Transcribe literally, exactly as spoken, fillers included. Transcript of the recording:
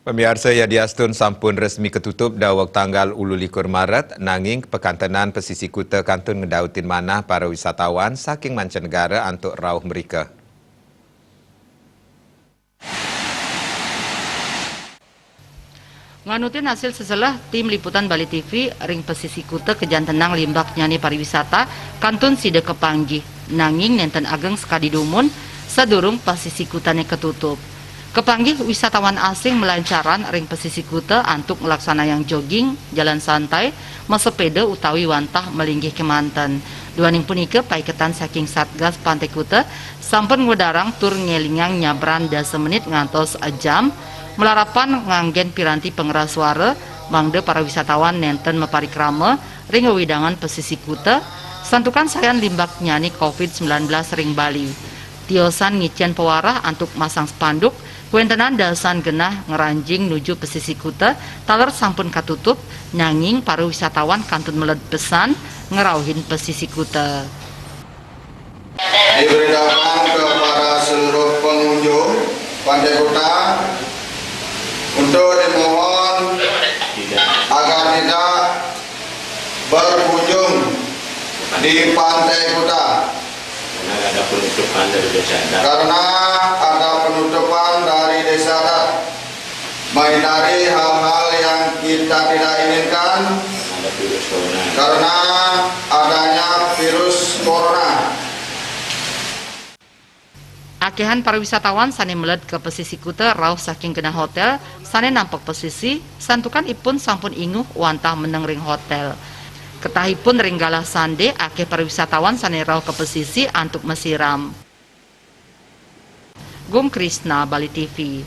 Pamiarsa, yadiastun sampun resmi ketutup daweg tanggal ulu likur Maret, nanging pekantenan pesisi kuta kantun ngedautin manah para wisatawan saking mancanegara antuk rauh mrika. Nganutin hasil seselah tim liputan Bali T V ring pesisi kuta, kejantenang limbaknyane pariwisata kantun sida kapanggih, nanging nenten ageng sakadi dumun sadurung pesisi kutane ketutup. Kapanggih wisatawan asing malancaran ring pesisi kuta antuk nglaksanayang jogging, jalan santai, masepeda utawi wantah malinggih kemanten. Duaning punika, paiketan saking Satgas Pantai Kuta sampun ngwedarang tur ngelingang nyabran dasa menit ngantos jam, malarapan nganggen piranti pangeras suara, mangda para wisatawan nenten maparikrama ring wewidangan pesisi kuta, santukan sayan limbaknyane covid sembilan belas ring Bali. Tiosan ngicen pawarah antuk masang spanduk, kawentenan dasan genah ngranjing nuju pesisi kuta, taler sampun katutup, nanging para wisatawan kantun meled pesan ngrauhin pesisi kuta. Diberitahukan kepada seluruh pengunjung Pantai Kuta untuk dimohon agar tidak berkunjung di Pantai Kuta. Karena ada penutupan dari desa adat. Karena ada penutupan dari desa adat. Menghindari hal-hal yang kita tidak inginkan. Ada virus corona. Karena adanya virus corona. Akehan para wisatawan sane meled ka pesisi kuta rauh saking genah hotel sane nampek pesisi, santukan ipun sampun inguh wantah meneng ring hotel. Ketahipun ring galah sande, akeh para wisatawan sane rauh ka pesisi antuk masiram. Gung Krisna, Bali T V.